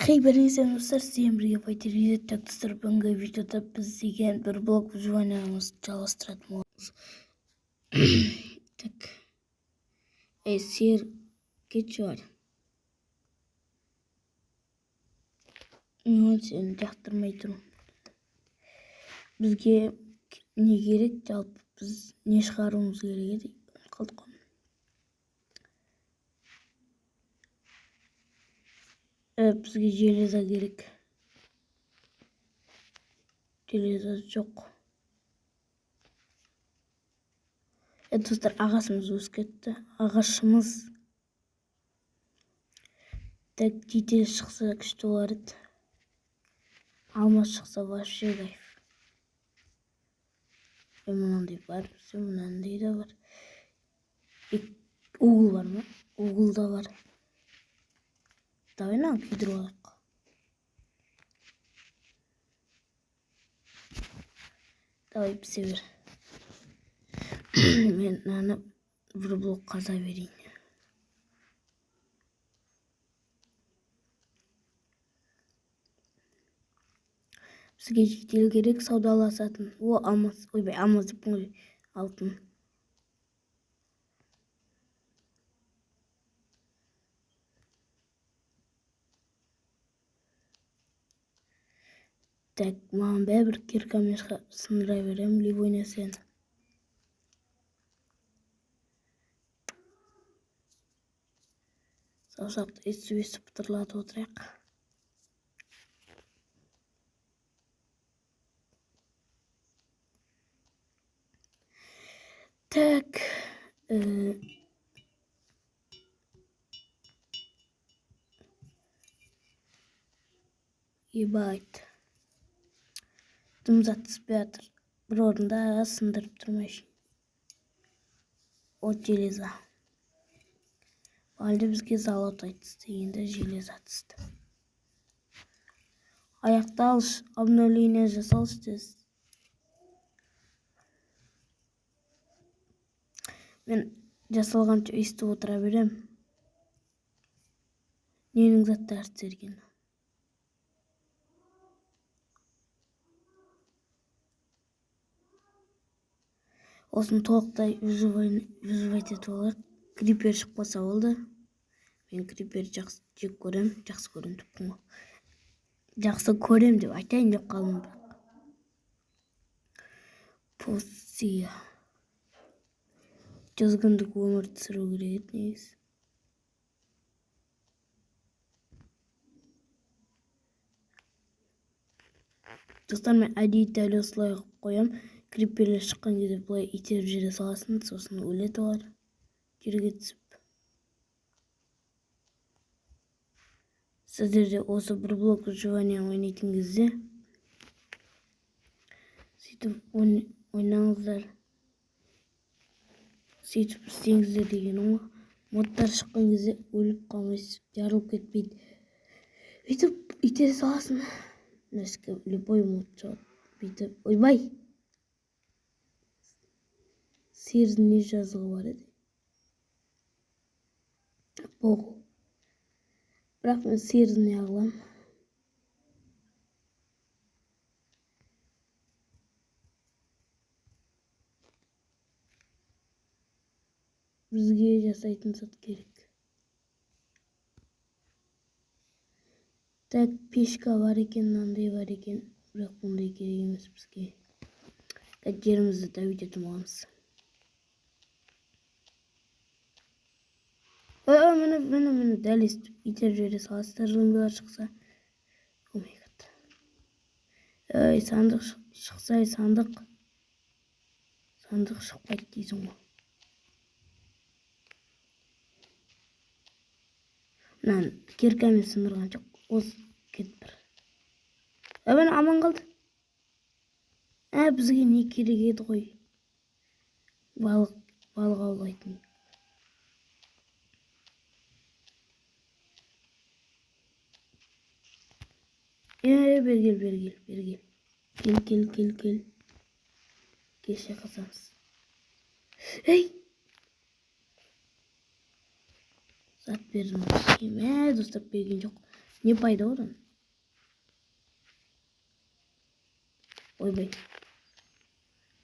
Хей, бәріңізге достар, сіздермен бірге Файтер. Так, достар, бүгінгі видеода біз деген бір блок выживаниямызды жалғастыратын боламыз. Так. Ей, сиыр, кетші бар. Мен сені жақтырмай тұрмын. Бізге не керек, жалпы біз не шығаруымыз керек еді? Қалдық қой. Бізге железо керек. Железо жоқ. Достар, ағашымыз өсіп кетті. Ағашымыз. Так, житель шықса күшті болар еді. Алмас шықса, вообще кайф. Мынандай бар, бізде мынандай да бар. Угол бар ма? Угол да бар. Давай мынаны күйдіріп алайық. Давай, пісе бер. Мен мынаны бір блок қаза берейін. Бізге житель керек саудаласатын. О, алмаз. Ойбай, алмаз деппін ғой. Алтын. Так, маған бәрібір, киркамен сындыра беремін любой нәрсені. Саусақты өйстіп өйстіп пытырлатып отырайық. Так. Ебать. Дым зат түспей жатыр. Бір орында сындырып тұрмай. От железо. Әлде бізге золотой түсті, енді железо түсті. Аяқталшы, обновление жасалшы тез. Мен жасалғанша өйстіп отыра берем. Ненің заттары түсер екен? Осыны толықтай выживать етіп алайық. Крипер шықпаса болды. Мен крипер жақсы жек көрем, жақсы көрем деппін ғой. Жақсы көрем деп айтайын деп қалдым бірақ. Поция. 100 күндік өмір түсіру керек еді негізі. Достар, мен әдейі дәл осылай қылып қоям. Криперлер шыққан кезде былай итеріп жібере саласың, сосын өледі олар жерге түсіп. Сіздер де осы бір блок выживания ойнайтын кезде сөйтіп ойнаңыздар. Сөйтіп істеңіздер дегенім ғой. Модтар шыққан кезде өліп қалмайсыз, жарылып кетпейді. Бүйтіп итере саласың. Мына любой мод шығады. Бүйтіп, ойбай! Сиырдың не жазығы бар еді? Боғу. Бірақ мен сиырды не қыламын? Бізге жасайтын зат керек. Так, печка бар екен, мынандай бар екен. Бірақ бұндай керек емес бізге. Жерімізді давить етіп аламыз. Міне, міне, міне, дәл өйстіп итеріп жібере саласыздар, зомбилар шықса. О май гад. Ей, сандық шықса, сандық. Сандық шықпайды дейсің ғой. Мынаны киркамен сындырған жоқ. Осы кетіп бір. Міне, аман қалды. Бізге не керек еді ғой? Балық, балық аулайтын. Бері кел, бері кел, бері кел. Кел, кел, кел, кел. Кеше қызамыз. Ей! Зат бердім. Мә, достар, берген жоқ. Не пайда одан? Ойбай.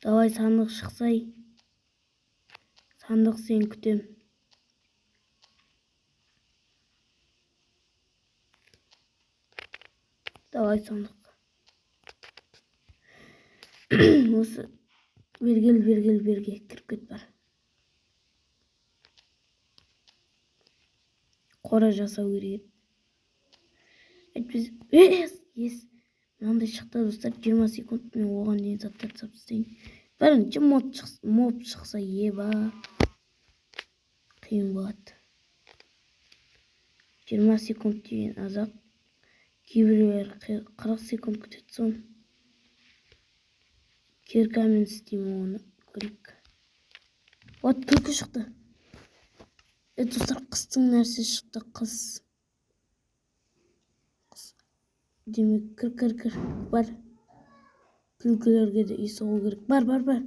Давай сандық шықсай. Сандық сен күтем. Давай сандық. Осы бергел, бергел, берге кіріп кет бар. Қора жасау керек еді. Әйтпесе, ес, мынандай шықты достар, 20 секунд мен оған дейін заттарды сап тастайын. Бірінші моб шықса, еба, қиын болады. 20 секунд деген аз-ақ. Кейбіреулер 40 секунд күтеді соны. Киркамен істеймін оны, көрейік. Вот, түлкі шықты. Достар, қыстың нәрсесі шықты, қыс. Қыс. Демек, кір, кір, кір. Бар. Түлкілерге де үй соғу керек. Бар, бар, бар.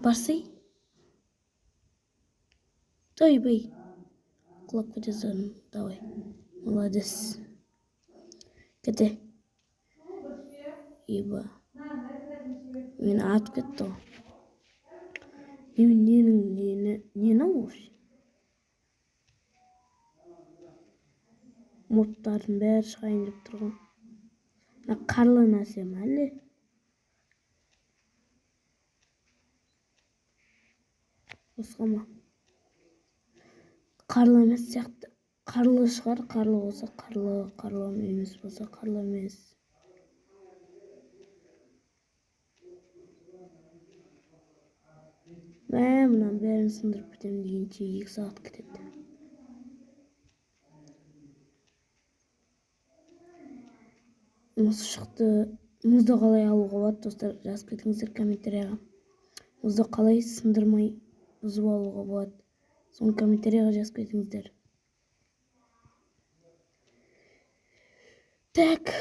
Барсай. Ойбай. Құлап кете жаздадым. Давай. Молодец. Кете. Еба. Мені атып кетті ғой. Нені вообще? Мобтардың бәрі шығайын деп тұр ғой. Мына қарлы нәрсе ме әлде? Босқа ма? Қарлы емес сияқты. Қарлы шығар, қарлы болса қарлы, қарлы емес болса қарлы емес. Мә, мынаның бәрін сындырып бітемін дегенше 2 сағат кетеді. Мұз шықты. Мұзды қалай алуға болады, достар, жазып кетіңіздер комментарияға. Мұзды қалай сындырмай бұзып алуға болады, соны комментарияға жазып кетіңіздер. Так,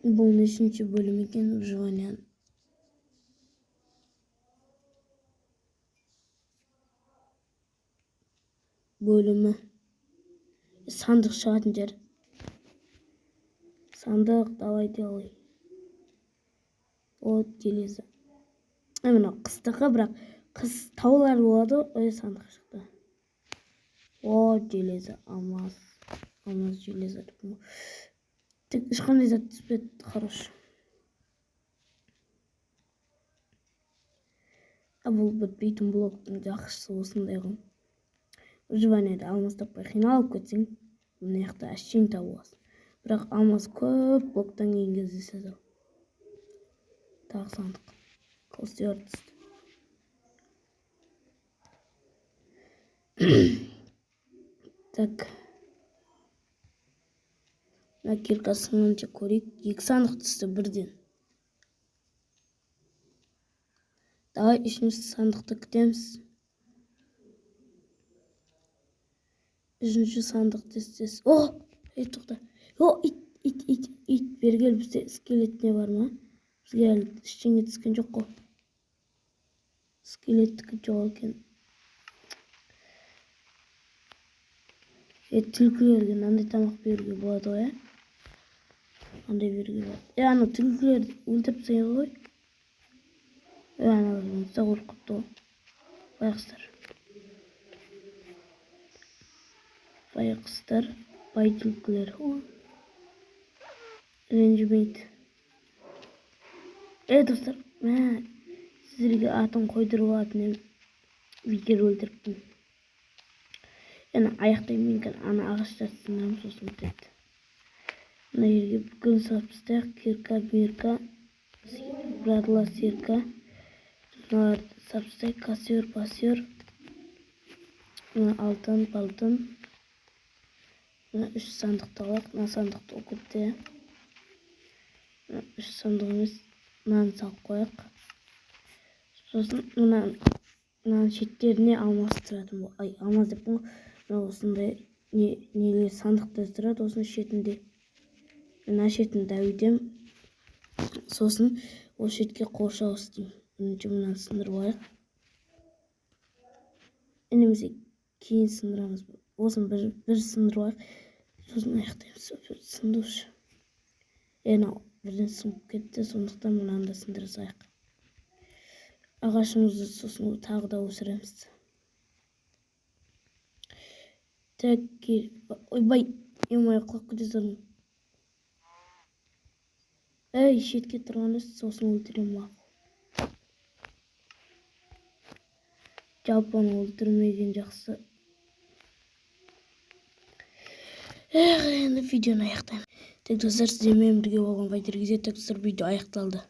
бұл нешінші бөлім екен выживания? Бөлімі. Сандық шығатын жер. Сандық, давай делай. Вот, железо. Мынау қыстықы, бірақ қыс таулар болады ғой. Ой, сандық шықты. О, железо, алмаз. Алмаз, железо деп қой. Тек ешқандай зат түспеді, хорош. А бұл бітпейтін блоктың жақсысы осындай ғой. Выживаниеде алмаз таппай қиналып кетсең, мына жақта әшейін тауып аласың. Бірақ алмаз көп блоктан кейін кездеседі. Тағы сандық. Костер түсті. Так. Мына кирка сынғанша көрейік. 2 сандық түсті бірден. Давай үшінші сандықты күтеміз. Үшінші сандық тез-тез. О, ей, тоқта. О, ит, ит, ит, ит. Бері кел, бізде скелет не бар ма? Бізге әлі ештеңе түскен жоқ қой. Скелеттікі жоқ екен. Түлкілерге мынандай тамақ беруге болады ғой, ә? Мынандай беруге болады. Ана түлкілерді өлтіріп тастайды ғой. Аналар онсыз да өліп қалыпты ғой. Байқұстар. Байқұстар, бай түлкілер. О, ренжімейді. Достар, мә, сіздерге атын қойдырып алатын едім. Бекер өлтіріппін. Яғни аяқтаймын мен қазір ана ағаштарды сындырамын, сосын бітеді. Мына жерге бүкіл салып тастайық. Кирка, мирка, брадла, сирка. Мыналарды салып тастайық. Костер, пастер. Мына алтын, балтын. Мына үш сандықты алайық. Мына сандықты оқып кетті. Мына үш сандық емес, мынаны салып қояйық. Сосын мынаның шеттеріне алмаз тұратын ай, алмаз деппін ғой. Мына осындай нелер сандықтар тұрады осының шетінде. Мына шетін дәуітем. Сосын ол шетке қоршау істеймін. Бірінші мынаны сындырып алайық. Немесе кейін сындырамыз. Осыны бір сындырып алайық. Сосын аяқтаймыз. Сындыршы. Мынау бірден сынып кетті, сондықтан мынаны да сындыра салайық. Ағашымызды сосын тағы да өсіреміз. Так, ойбай, ё-моё, құлап кете салдым. Ей, шетке тұрған сосын өлтіремін, мақұл. Жалпы оны өлтірмеген жақсы. Эх, енді видеоны аяқтаймын. Так, достар, сіздермен бірге болған Вайтер. Так, достар, видео аяқталды.